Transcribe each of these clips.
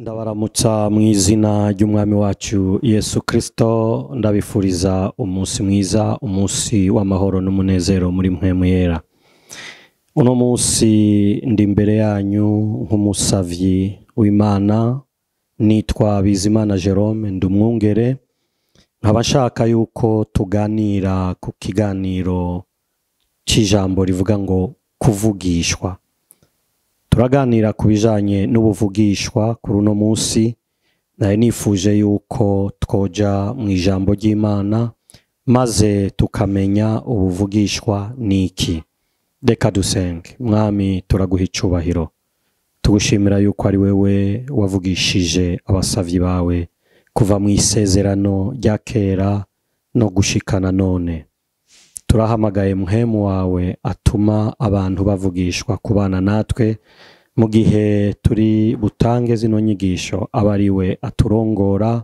Ndabaramutsa mu izina ry'Umwami wacu Yesu Kristo, ndabifuriza umunsi mwiza, umunsi w'amahoro n'umunezero muri mpwemu yera. Uno munsi ndi imbere yanyu nk'umusavyi w'Imana, nitwa Bizimana Jerome, ndi umwungere, nkaba nshaka yuko tuganira ku kiganiro c'ijambo rivuga ngo kuvugishwa. Turaganira ku bijanye n'ubuvugishwa kuri uno munsi. Nari nifuje yuko twoja mu ijambo ry'Imana maze tukamenya ubuvugishwa niki. Reka dusenge. Mwami, turaguha icubahiro, tugushimira yuko ari wewe wavugishije abasavyi bawe kuva mu isezerano rya kera no gushikana none. Turahamagaye muhemu wawe atuma abantu bavugishwa kubana natwe mu gihe turi butange zino nyigisho, aba ari we aturongora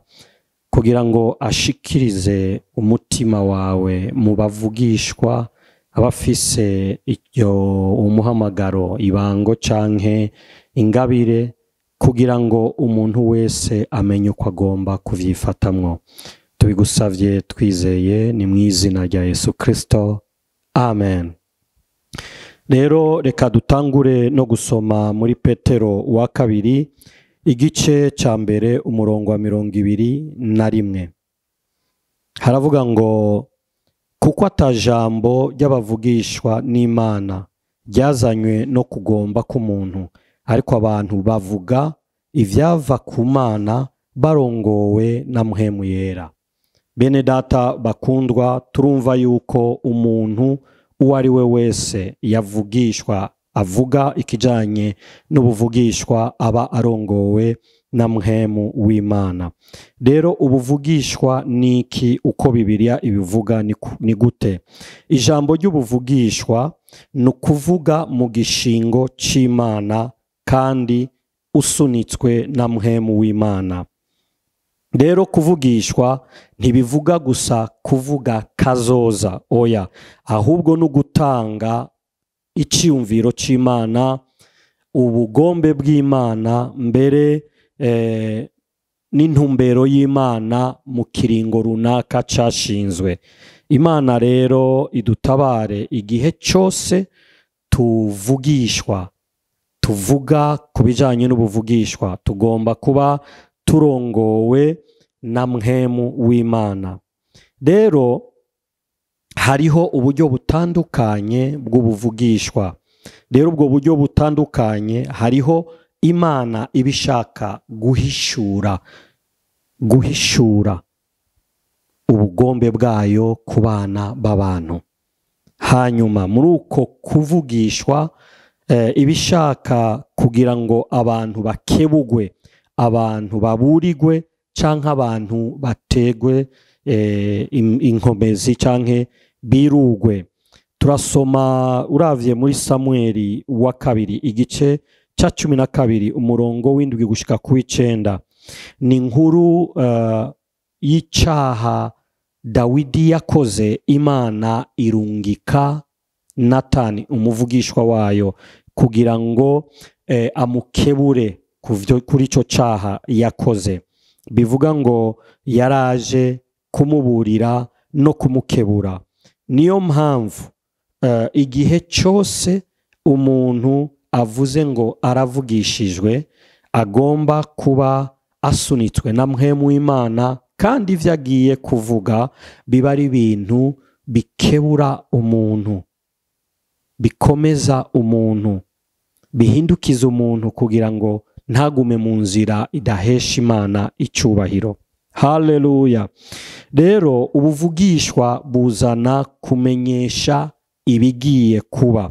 kugira ngo ashikirize umutima wawe mu bavugishwa, abafise iyo umuhamagaro, ibango canke ingabire, kugira ngo umuntu wese amenye uko agomba kuvyifatamwo. Tubigusavye twizeye, ni mu izina rya Yesu Kristo, amen. Rero reka dutangure no gusoma muri Petero wa kabiri, igice ca mbere, umurongo wa 21. Haravuga ngo: kuko atajambo ry'abavugishwa n'Imana ryazanywe no kugomba k'umuntu, ariko abantu bavuga ivyava ku Mana barongowe na Mpwemu Yera. Bene data bakundwa, turumva yuko umuntu uwo ari we wese yavugishwa, avuga ikijanye n'ubuvugishwa, aba arongowe na Mpwemu w'Imana. Rero ubuvugishwa niki? Uko Bibiliya ibivuga ni gute? Ijambo ry'ubuvugishwa ni ukuvuga mu gishingo c'Imana kandi usunitswe na Mpwemu w'Imana. Rero kuvugishwa ntibivuga gusa kuvuga kazoza, oya, ahubwo no gutanga iciyumviro c'Imana, ubugombe bw'Imana, mbere n'intumbero y'Imana mu kiringo runaka cashinzwe. Imana rero idutabare igihe cyose tuvugishwa, tuvuga ku bijanye n'ubuvugishwa, tugomba kuba turongowe na Mpwemu w'Imana. Rero hariho uburyo butandukanye bw'ubuvugishwa. Rero ubwo buryo butandukanye, hariho Imana ibishaka guhishura ubugombe bwayo ku bana b'abantu. Hanyuma muri uko kuvugishwa, ibishaka kugira ngo abantu bakebugwe, abantu baburigwe, canke abantu bategwe inkomezi canke birugwe. Turasoma uravye muri Samueli wa kabiri, igice ca 12, umurongo w'7 gushika ku 9. Ni inkuru y'icaha Dawidi yakoze. Imana irungika Natani umuvugishwa wayo kugira ngo amukebure kuri ico caha yakoze. Bivuga ngo yaraje kumuburira no kumukebura. Niyo mpamvu igihe cyose umuntu avuze ngo aravugishijwe, agomba kuba asunitswe na Mpwemu w'Imana, kandi ivyo agiye kuvuga biba ari ibintu bikebura umuntu, bikomeza umuntu, bihindukiza umuntu kugira ngo ntagume mu nzira idahesha Imana icubahiro. Haleluya. Rero ubuvugishwa buzana kumenyesha ibigiye kuba.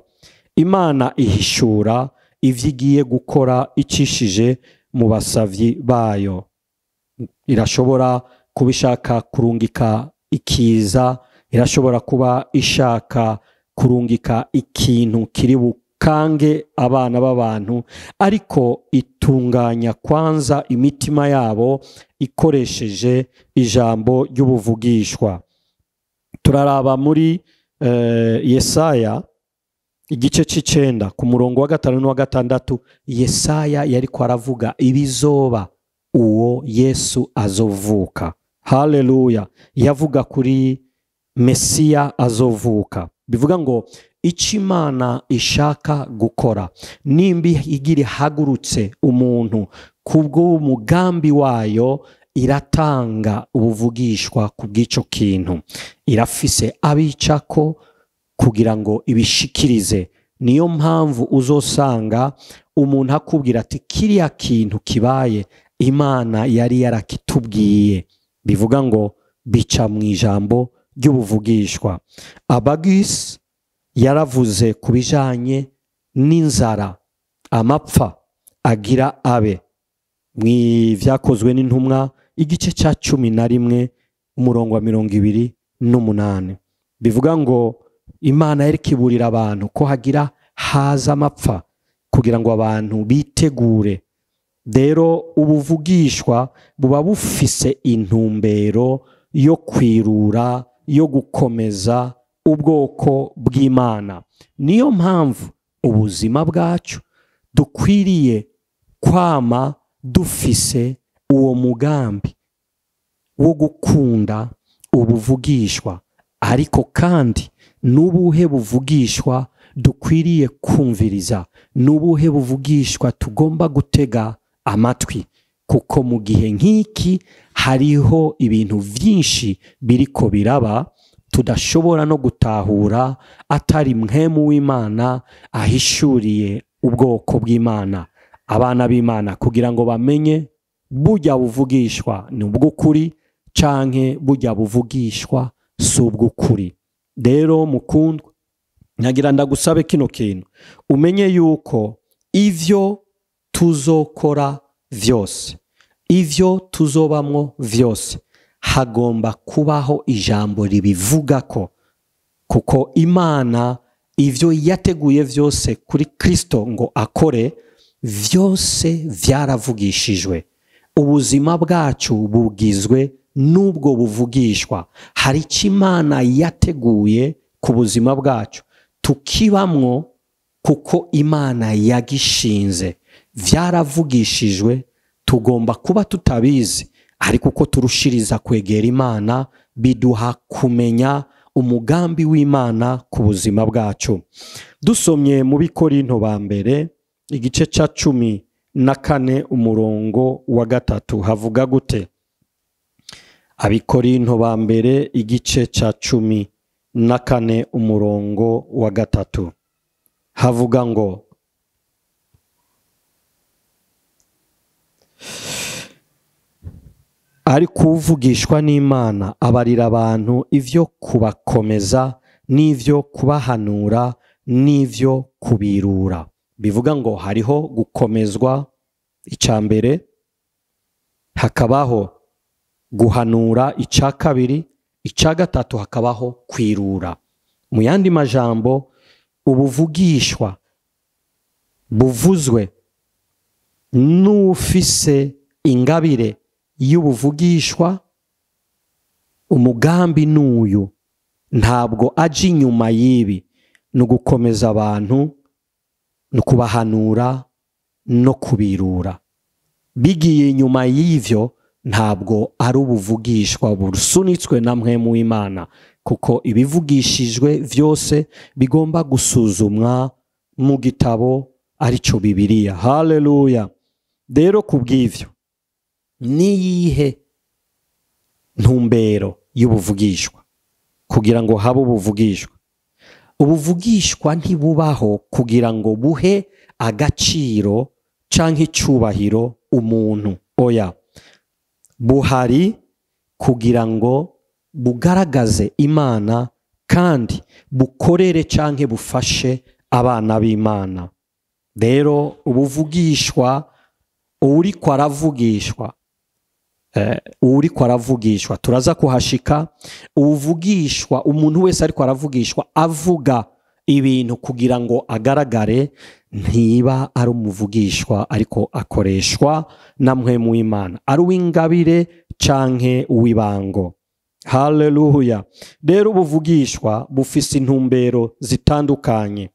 Imana ihishura ivyo igiye gukora icishije mu basavyi bayo. Irashobora kuba ishaka kurungika ikiza, irashobora kuba ishaka kurungika ikintu kiri bukange abana b'abantu, ariko itunganya kwanza imitima yabo ikoresheje ijambo ry'ubuvugishwa. Turaraba muri Yesaya igice c'icenda ku murongo wa 5 n'uwa 6. Yesaya yariko aravuga ibizoba uwo Yesu azovuka. Haleluya. Yavuga kuri Mesiya azovuka. Bivuga ngo icyo Imana ishaka gukora, nimba igira ihagurutse umuntu kubwo umugambi wayo, iratanga ubuvugishwa ku bw'icyo kintu, irafise abicako kugira ngo ibishikirize. Niyo mpamvu uzosanga umuntu akubwira ati kiriya kintu kibaye Imana yari yarakitubwiye. Bivuga ngo bica mu ijambo ry'ubuvugishwa. Abagisi yaravuze ku bijanye n'inzara, amapfa agira abe. Mu Vyakozwe n'Intumwa igice cya 11 umurongo wa 28. Bivuga ngo Imana yarikiburira abantu ko hagira haza amapfa kugira ngo abantu bitegure. Rero ubuvugishwa buba bufise intumbero yo kwirura, yo gukomeza ubwoko bw'Imana. Niyo mpamvu ubuzima bwacu dukwiriye kwama dufise uwo mugambi wo gukunda ubuvugishwa, ariko kandi n'ubuhe buvugishwa dukwiriye kumviriza, n'ubuhe buvugishwa tugomba gutega amatwi, kuko mu gihe nk'iki hariho ibintu vyinshi biriko biraba tudashobora no gutahura atari mpwemu w'Imana ahishuriye ubwoko bw'Imana, abana b'Imana, kugira ngo bamenye burya buvugishwa ni ubw'ukuri canke burya buvugishwa si ubw'ukuri. Rero mukundwa, nyagira ndagusabe kino kintu, umenye yuko ivyo tuzokora vyose, ivyo tuzobamwo vyose, hagomba kubaho ijambo ribivugako, kuko Imana ivyo yateguye vyose kuri Kristo ngo akore vyose vyaravugishijwe. Ubuzima bwacu bugizwe n'ubwo buvugishwa. Hari icyo Imana yateguye ku buzima bwacu tukibamwo, kuko Imana yagishinze, vyaravugishijwe. Tugomba kuba tutabizi, ariko uko turushiriza kwegera Imana biduha kumenya umugambi w'Imana ku buzima bwacu. Dusomye mu Bikorinto ba mbere igice ca 14 umurongo wa 3 havuga gute? Abikorinto ba mbere igice ca 14 umurongo wa 3 havuga ngo ariko uvugishwa n'Imana abarira abantu ivyo kubakomeza n'ivyo kubahanura n'ivyo kubirura. Bivuga ngo hariho gukomezwa icya mbere, hakabaho guhanura icya kabiri, icya gatatu hakabaho kwirura. Mu yandi majambo, ubuvugishwa buvuzwe n'ufise ingabire y'ubuvugishwa, umugambi n'uyu ntabwo aje inyuma y'ibi, ni ugukomeza abantu, ni ukubahanura no kubirura. Bigiye inyuma y'ivyo ntabwo ari ubuvugishwa busunitswe na mpwemu w'Imana, kuko ibivugishijwe vyose bigomba gusuzumwa mu gitabo arico Bibiliya. Haleluya. Rero kubw'ivyo, niyihe ntumbero y'ubuvugishwa kugira ngo habe ubuvugishwa? Ubuvugishwa ntibubaho kugira ngo buhe agaciro canke icubahiro umuntu. Oya, buhari kugira ngo bugaragaze Imana kandi bukorere canke bufashe abana b'Imana. Rero ubuvugishwa, uriko aravugishwa, uriko aravugishwa turaza kuhashika. Uvugishwa, umuntu wese ariko aravugishwa avuga ibintu kugira ngo agaragare, ntiba ari umuvugishwa ariko akoreshwa na mpwemu w'Imana, ari uw'ingabire canke uw'ibango. Haleluya. Rero ubuvugishwa bufise intumbero zitandukanye.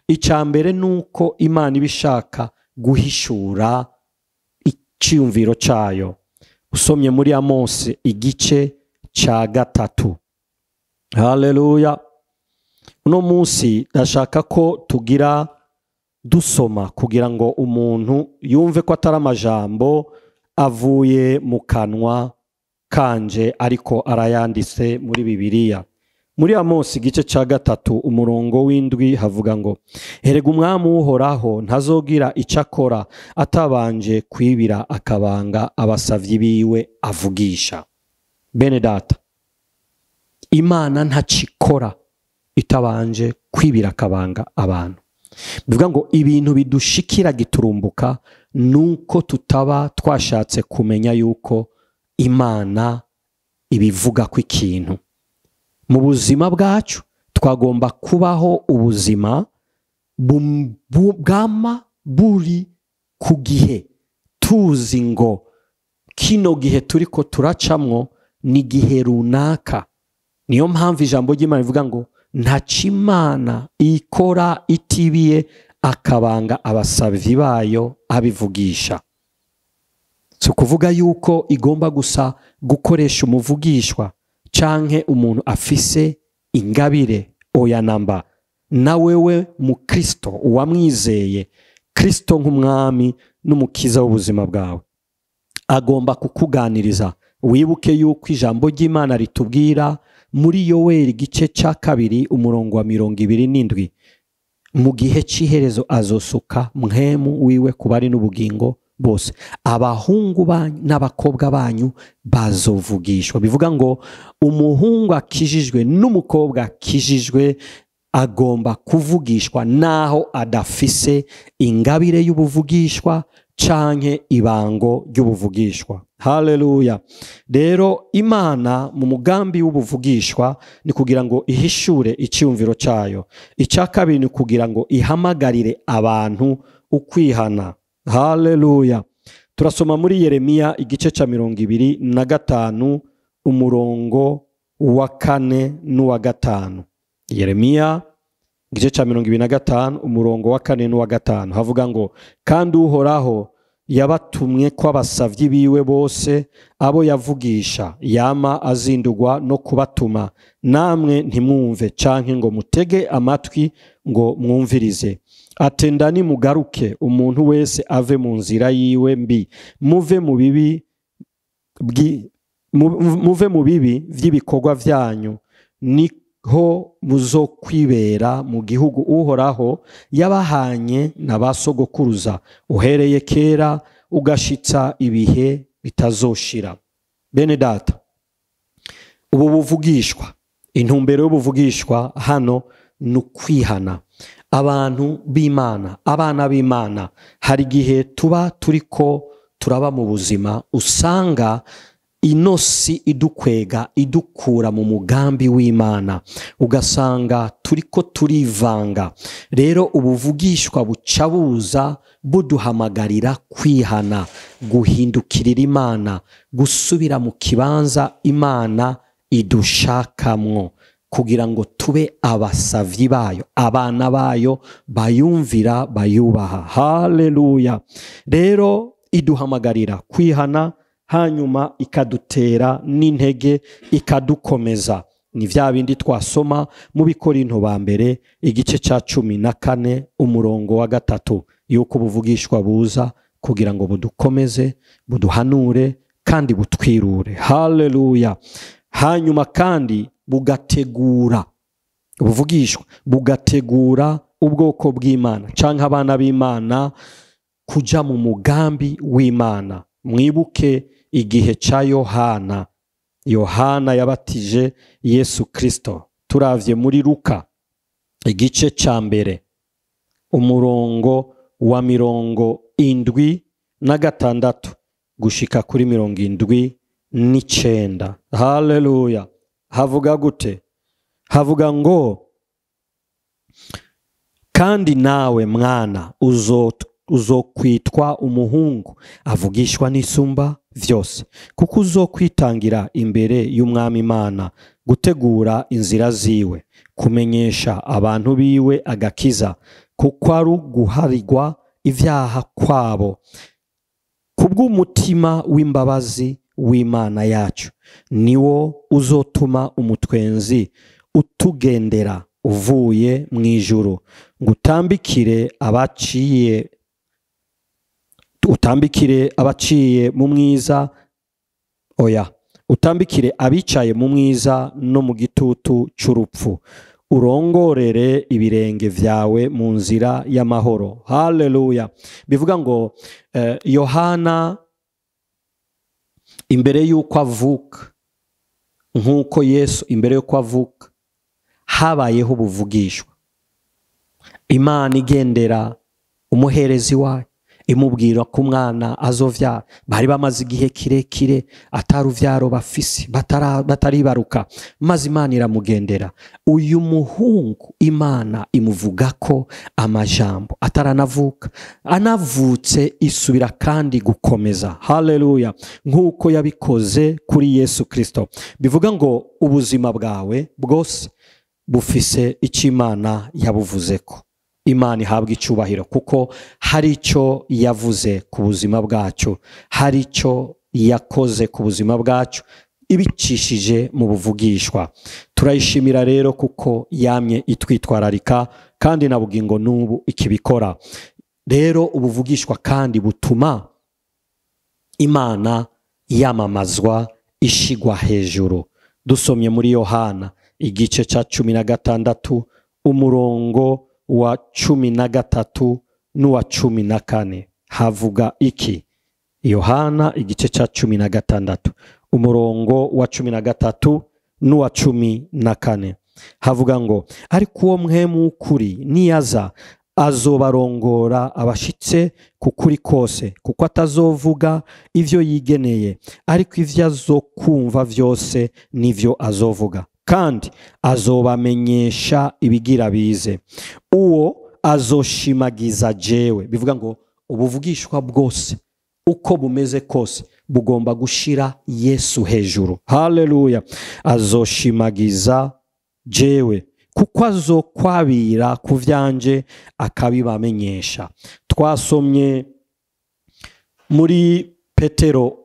Icya mbere nuko Imana ibishaka guhishura iciyumviro cayo. Usomye muri Amosi igice ca 3. Haleluya. Uno munsi ndashaka ko tugira dusoma kugira ngo umuntu yumve ko atari amajambo avuye mu kanwa kanje, ariko arayanditse muri Bibiliya. Muri Amosi igice ca 3 umurongo w'7 havuga ngo: Erega umwami Uhoraho ntazogira ico akora atabanje kwibira akabanga abasavyi biwe avugisha. Bene data, Imana ntacikora itabanje kwibira akabanga abantu. Bivuga ngo ibintu bidushikira giturumbuka nuko tutaba twashatse kumenya yuko Imana ibivuga ko ikintu. Mu buzima bwacu twagomba kubaho ubuzima bwama buri ku gihe, tuzi ngo kino gihe turiko turacamwo ni gihe runaka. Niyo mpamvu ijambo ry'Imana rivuga ngo ntaco Imana ikora itibiye akabanga abasavyi bayo abivugisha. Si ukuvuga yuko igomba gusa gukoresha umuvugishwa canke umuntu afise ingabire, oya namba. Na wewe mu Kristo uwamwizeye Kristo nk'umwami n'umukiza w'ubuzima bwawe, agomba kukuganiriza. Wibuke yuko ijambo ry'Imana ritubwira muri Yoweri igice ca 2 umurongo wa 27, mu gihe c'iherezo azosuka mpwemu wiwe kubari n'ubugingo bose, abahungu banyu n'abakobwa banyu bazovugishwa. Bivuga ngo umuhungu akijijwe n'umukobwa akijijwe agomba kuvugishwa naho adafise ingabire y'ubuvugishwa canke ibango ry'ubuvugishwa. Haleluya. Rero Imana mu mugambi w'ubuvugishwa ni kugira ngo ihishure iciyumviro cayo. Ica kabiri ni kugira ngo ihamagarire abantu ukwihana. Haleluya. Turasoma muri Yeremiya igice ca 25 umurongo wa 4 n'uwa 5. Yeremiya igice ca 25 umurongo wa 4 n'uwa 5 havuga ngo: Kandi Uhoraho yabatumwe ko abasavyi biwe bose abo yavugisha yama azindugwa no kubatuma, namwe ntimwumve canke ngo mutege amatwi ngo mwumvirize. Atenda nimugaruke, umuntu wese ave mu nzira yiwe mbi, muve mu bibi vy'ibikorwa vyanyu, niho muzokwibera mu gihugu Uhoraho yabahanye na basogokuruza uhereye kera ugashitsa ibihe bitazoshira. Bene data, ubu buvugishwa, intumbero y'ubuvugishwa hano ni ukwihana. Abantu b'Imana, abana b'Imana, hari igihe tuba turiko turaba mu buzima usanga inosi idukwega idukura mu mugambi w'Imana, ugasanga turiko turivanga. Rero ubuvugishwa bucabuza buduhamagarira kwihana, guhindukirira Imana, gusubira mu kibanza Imana idushakamwo, kugira ngo tube abasavyi bayo, abana bayo bayumvira bayubaha. Haleluya. Rero iduhamagarira kwihana, hanyuma ikadutera n'intege, ikadukomeza. Ni vya bindi twasoma mu Bikorinto ba mbere igice ca 14 umurongo wa 3, yuko ubuvugishwa buza kugira ngo budukomeze, buduhanure kandi butwirure. Haleluya. Hanyuma kandi bugategura, ubuvugishwa bugategura ubwoko bw'Imana canke abana b'Imana kuja mu mugambi w'Imana. Mwibuke igihe ca Yohana. Yohana yabatije Yesu Kristo. Turavye muri Luka igice ca 1 umurongo wa 76 gushika kuri 79. Haleluya. Havuga gute? Havuga ngo: Kandi nawe mwana uzokwitwa umuhungu avugishwa n'isumba vyose, kuko uzokwitangira imbere y'umwami Imana gutegura inzira ziwe, kumenyesha abantu biwe agakiza, kuko ari guharigwa ivyaha kwabo. Kubw'umutima w'imbabazi w'Imana yacu, niwo uzotuma umutwenzi utugendera uvuye mu ijuru, ngo utambikire abaciye mu mwiza, oya, utambikire abicaye mu mwiza no mu gitutu c'urupfu, urongorere ibirenge vyawe mu nzira y'amahoro. Haleluya. Bivuga ngo Yohana imbere y'uko avuka, nk'uko Yesu imbere y'uko avuka habayeho ubuvugishwa. Imana igendera umuherezi wayo imubwira ko umwana azovyara. Bari bamaze igihe kirekire ataruvyaro bafise, bataribaruka, maze Imana iramugendera. Uyu muhungu Imana imuvuga ko amajambo ataranavuka, anavutse isubira kandi gukomeza. Haleluya. Nk'uko yabikoze kuri Yesu Kristo. Bivuga ngo ubuzima bwawe bwose bufise icyo Imana yabuvuzeko. Imana ihabwa icyubahiro kuko hari icyo yavuze ku buzima bwacu, hari icyo yakoze ku buzima bwacu ibicishije mu buvugishwa. Turayishimira rero kuko yamye itwitwararika kandi na bugingo n'ubu ikibikora. Rero ubuvugishwa kandi butuma Imana yamamazwa, ishigwa hejuru. Dusomye muri Yohana igice ca 16 umurongo wa 13 n'uwa 14 havuga iki? Yohana igice ca 16 umurongo wa 13 n'uwa 14 havuga ngo: ariko uwo Mpwemu w'ukuri niyaza azobarongora abashitse ku kuri kose, kuko atazovuga ivyo yigeneye, ariko ivyo azokumva vyose nivyo azovuga, kandi azobamenyesha ibigira bize. Uwo azoshimagiza jewe. Bivuga ngo ubuvugishwa bwose uko bumeze kose bugomba gushira Yesu hejuru. Haleluya. Azoshimagiza jewe kuko azokwabira ku vyanje akabibamenyesha. Twasomye muri Petero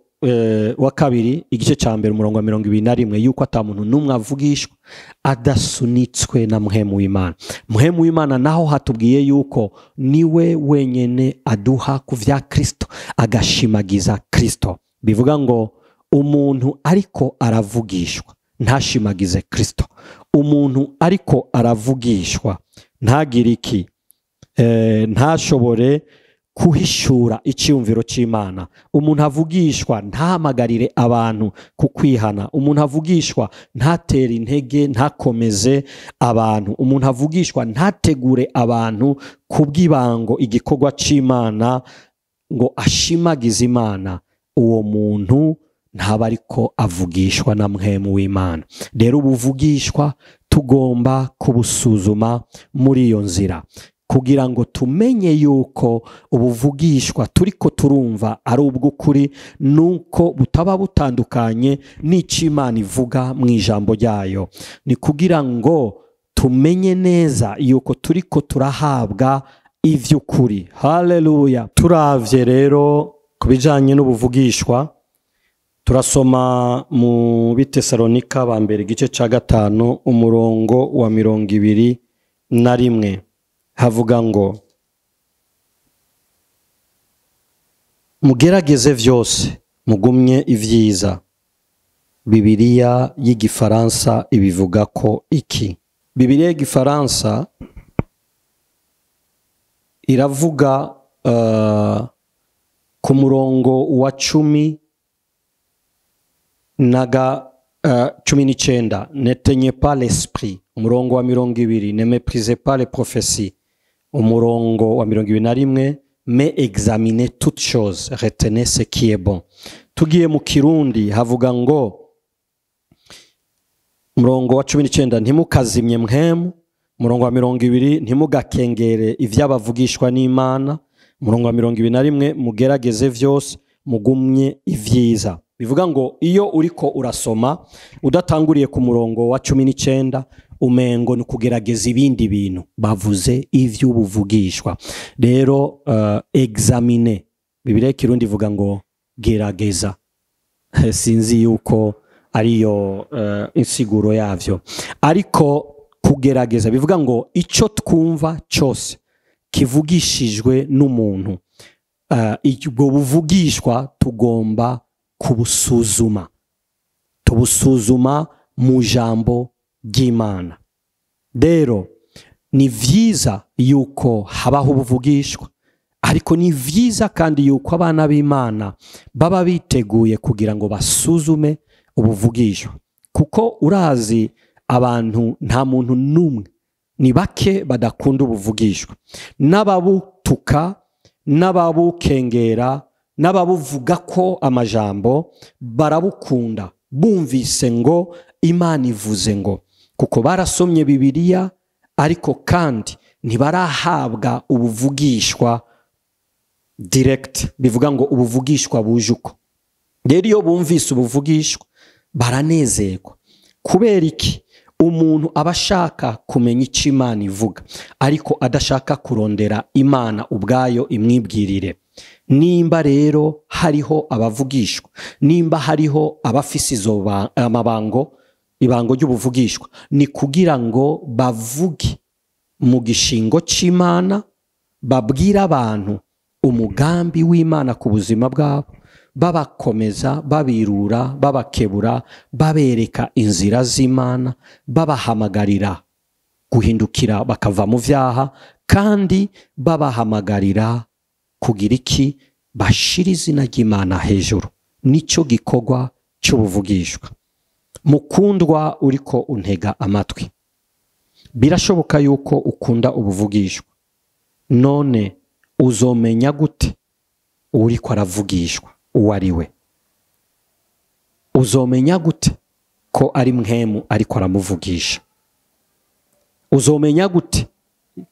wa kabiri igice ca mbere umurongo wa 21 yuko ata muntu numwe avugishwa adasunitswe na Mpwemu w'Imana. Mpwemu w'Imana naho hatubwiye yuko niwe wenyene aduha ku vya Kristo, agashimagiza Kristo. Bivuga ngo umuntu ariko aravugishwa ntashimagize Kristo, umuntu ariko aravugishwa ntagire iki, ntashobore kuhishura icyumviro cy'Imana. Umuntu avugishwa ntahamagarire abantu kukwihana. Umuntu avugishwa ntatere intege, ntakomeze abantu. Umuntu avugishwa ntategure abantu kubw'ibango igikorwa cy'Imana ngo ashimagize Imana. Uwo muntu ntaba ariko avugishwa na Mpwemu w'Imana. Rero ubuvugishwa tugomba kubusuzuma muri iyo nzira, kugira ngo tumenye yuko ubuvugishwa turiko turumva ari ubw'ukuri, nuko butaba butandukanye n'icyo Imana ivuga mu ijambo ryayo. Ni kugira ngo tumenye neza yuko turiko turahabwa ivy'ukuri. Haleluya. Turavye rero kubijanye n'ubuvugishwa, turasoma mu Bitesalonika ba mbere igice ca 5 umurongo wa 21 havuga ngo: mugerageze vyose mugumye ivyiza. Bibiliya y'igifaransa ibivuga ko iki? Bibiliya y'igifaransa iravuga ku murongo wa 19, n'éteignez pas l'esprit. Umurongo wa 20, ne méprisez pas les prophéties. Umurongo wa 21, mais examinez toutes choses, retenez ce qui est bon. Tugiye mu Kirundi havuga ngo umurongo wa 19, ntimukazimye mpwemu. Umurongo wa 20, ntimugakengere ivy'abavugishwa n'Imana. Umurongo wa 21, mugerageze vyose mugumye ivyiza. Bivuga ngo iyo uriko urasoma udatanguriye ku murongo wa 19 umengo ni kugerageza ibindi bintu, bavuze ivy'ubuvugishwa. Rero examine, Bibiliya y'ikirundi ivuga ngo Gerageza, sinzi yuko ariyo insiguro yavyo, ariko kugerageza bivuga ngo icyo twumva cyose kivugishijwe n'umuntu, ubwo buvugishwa tugomba kubusuzuma, tubusuzuma mu jambo ry'Imana. Rero ni vyiza yuko habaho ubuvugishwa, ariko ni vyiza kandi yuko abana b'Imana baba biteguye kugira ngo basuzume ubuvugishwa, kuko urazi abantu nta muntu n'umwe, ni bake badakunda ubuvugishwa, n'ababutuka n'ababukengera n'ababuvuga ko amajambo barabukunda, bumvise ngo Imana ivuze ngo, kuko barasomye Bibiliya ariko kandi ntibarahabwa ubuvugishwa direct, bivuga ngo ubuvugishwa buje uko. Rero iyo bumvise ubuvugishwa baranezerwa. Kubera iki? Umuntu aba ashaka kumenya icyo Imana ivuga, ariko adashaka kurondera Imana ubwayo imwibwirire. Nimba rero hariho abavugishwa, nimba hariho abafise izo amabango, ibango ry'ubuvugishwa, ni kugira ngo bavuge mu gishingo c'Imana, babwira abantu umugambi w'Imana ku buzima bwabo, babakomeza, babirura, babakebura, babereka inzira z'Imana, babahamagarira guhindukira bakava mu vyaha, kandi babahamagarira kugira iki? Bashira izina ry'Imana hejuru. Nico gikorwa cy'ubuvugishwa. Mukundwa uriko untega amatwi, birashoboka yuko ukunda ubuvugishwa, none uzomenya gute uriko aravugishwa uwo ari we? Uzomenya gute ko ari mpwemu ariko aramuvugisha? Uzomenya gute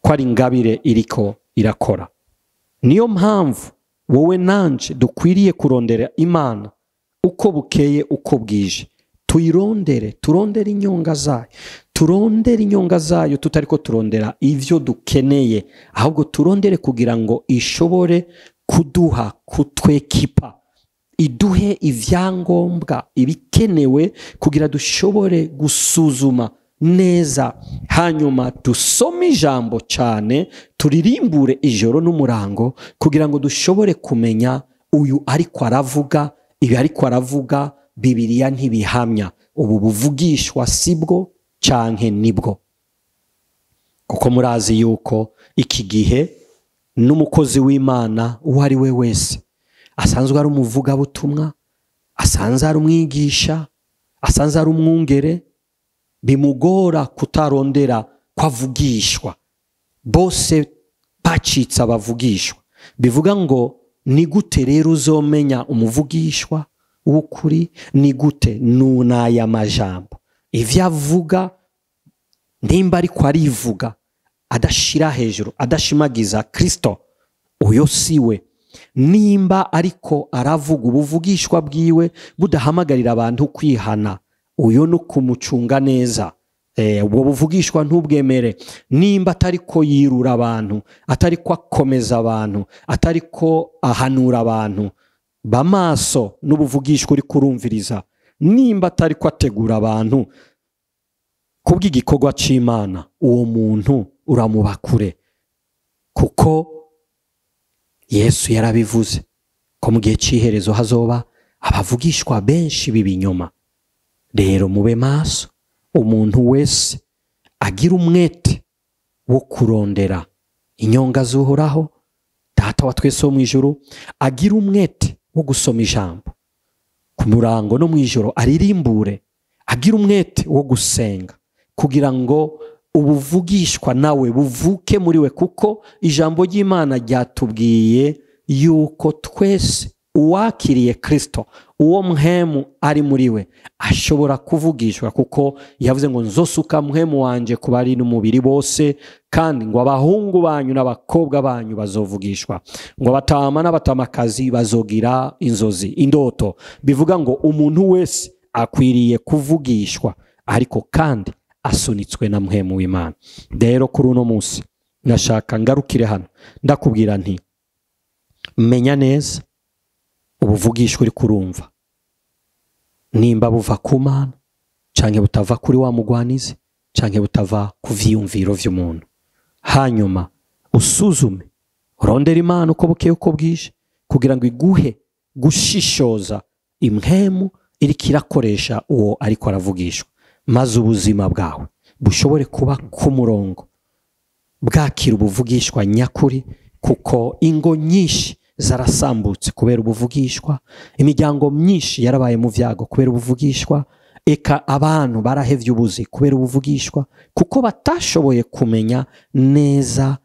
ko ari ingabire iriko irakora? Niyo mpamvu wowe nanje dukwiriye kurondera Imana uko bukeye uko bwije, tuyirondere, turondere inyonga zayo, turondere inyonga zayo, tutariko turondera ivyo dukeneye, ahubwo turondere kugira ngo ishobore kuduha, kutwekipa, iduhe ivyangombwa ibikenewe kugira dushobore gusuzuma neza, hanyuma dusome ijambo cyane, turirimbure ijoro n'umurango kugira ngo dushobore kumenya uyu ariko aravuga, ibi ariko aravuga Bibiliya ntibihamya, ubu buvugishwa sibwo canke nibwo. Kuko murazi yuko iki gihe n'umukozi w'Imana uwo ari we wese asanzwe ari umuvugabutumwa, asanzwe ari umwigisha, asanzwe ari umwungere, bimugora kutarondera kwavugishwa. Bose bacitse abavugishwa. Bivuga ngo ni gute rero uzomenya umuvugishwa w'ukuri? Ni gute? Nunaya majambo ivyo avuga, nimba ariko arivuga adashira hejuru, adashimagiza Kristo, uyo siwe. Nimba ariko aravuga ubuvugishwa bwiwe budahamagarira abantu kwihana, uyo no kumucunga neza, ubwo buvugishwa ntubwemere. Nimba atariko yirura abantu, atariko akomeza abantu, atariko ahanura abantu, bamaso n'ubuvugishwa uri kurumviriza, nimba atariko ategura abantu kubw'igikorwa c'Imana, uwo muntu uramubakure. Kuko Yesu yarabivuze ko mu gihe c'iherezo hazoba abavugishwa benshi b'ibinyoma. Rero mube maso, umuntu wese agira umwete wo kurondera inyonga z'Uhoraho Data wa twese wo mw'ijuru, agira umwete wo gusoma ijambo ku murango no mw'ijoro, aririmbure, agira umwete wo gusenga kugira ngo ubuvugishwa nawe buvuke muri we, kuko ijambo ry'Imana ryatubwiye yuko twese uwakiriye Kristo, uwo mpwemu ari muri we, ashobora kuvugishwa, kuko yavuze ngo nzosuka mpwemu wanje ku bari n'umubiri bose, kandi ngo abahungu banyu n'abakobwa banyu bazovugishwa, ngo abatama n'abatamakazi bazogira inzozi, indoto. Bivuga ngo umuntu wese akwiriye kuvugishwa, ariko kandi asunitswe na mpwemu w'Imana. Rero kuri uno munsi nashaka ngarukire hano, ndakubwira nti menya neza Ubuvugishwa uri kurumva nimba buva ku Mana canke butava kuri wa mugwanizi canke butava ku vyiyumviro vy'umuntu. Hanyuma usuzume, urondere Imana uko bukeye uko bwije, kugira ngo iguhe gushishoza impwemu iriko irakoresha uwo ariko aravugishwa, maze ubuzima bwawe bushobore kuba ku murongo, bwakira ubuvugishwa nyakuri. Kuko ingo nyinshi zarasambutse kubera ubuvugishwa, imiryango myinshi yarabaye mu vyago kubera ubuvugishwa, eka abantu barahevye ubuzi kubera ubuvugishwa, kuko batashoboye kumenya neza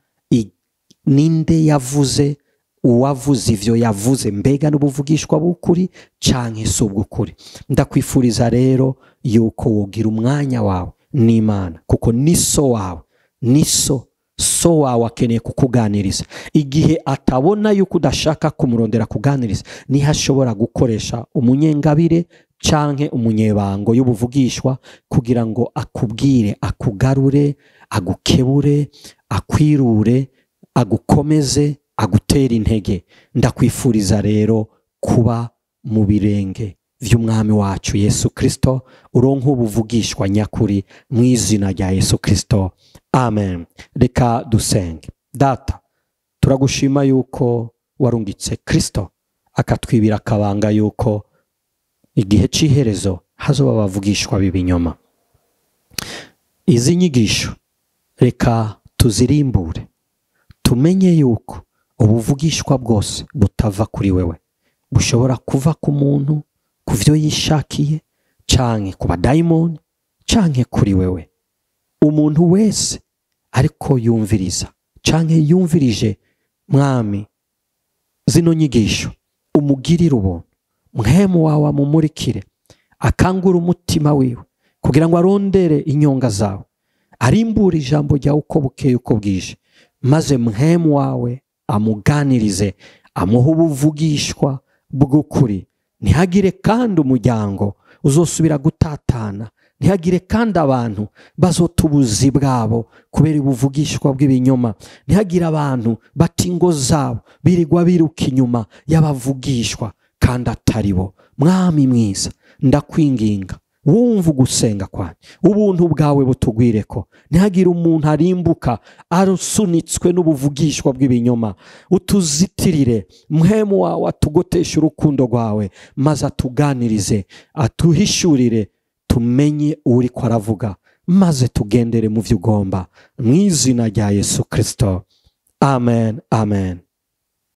ninde yavuze, uwavuze ivyo yavuze, mbega n'ubuvugishwa bw'ukuri canke si ubw'ukuri. Ndakwifuriza rero yuko wogira umwanya wawe n'Imana, kuko ni so wawe, ni so so wawe akeneye kukuganiriza. Igihe atabona yuko udashaka kumurondera kuganiriza, niho ashobora gukoresha umunyengabire canke umunyebango y'ubuvugishwa kugira ngo akubwire, akugarure, agukebure, akwirure, agukomeze, agutere intege. Ndakwifuriza rero kuba mu birenge vy'umwami wacu Yesu Kristo, uronke ubuvugishwa nyakuri mu izina rya Yesu Kristo. Amen. Reka dusenge. Data, turagushima yuko warungitse Kristo akatwibira akabanga yuko igihe c'iherezo hazoba abavugishwa b'ibinyoma. Izi nyigisho reka tuzirimbure, tumenye yuko ubuvugishwa bwose butava kuri wewe, bushobora kuva ku muntu, ku vyo yishakiye, canke ku badayimoni, canke kuri wewe. Umuntu wese ariko yumviriza canke yumvirije, Mwami, zino nyigisho, umugirire ubuntu, mpwemu wawe amumurikire, akangure umutima wiwe kugira ngo arondere inyonga zawe, arimbure ijambo ryawe uko bukeye uko bwije, maze mpwemu wawe amuganirize, amuhe ubuvugishwa bw'ukuri. Ntihagire kandi umuryango uzosubira gutatana, ntihagire kandi abantu bazota ubuzi bwabo kubera ubuvugishwa bw'ibinyoma, ntihagire abantu bata ingo zabo birirwa biruka inyuma y'abavugishwa kandi atari bo. Mwami mwiza, ndakwinginga wumva ugusenga kwanjye, ubuntu bwawe butugwireko, ntihagire umuntu arimbuka arusunitswe n'ubuvugishwa bw'ibinyoma. Utuzitirire, mpwemu wawe atugoteshe urukundo rwawe, maze atuganirize, atuhishurire, tumenye uriko aravuga, maze tugendere mu vyo ugomba, mu izina rya Yesu Kristo. Amen, amen.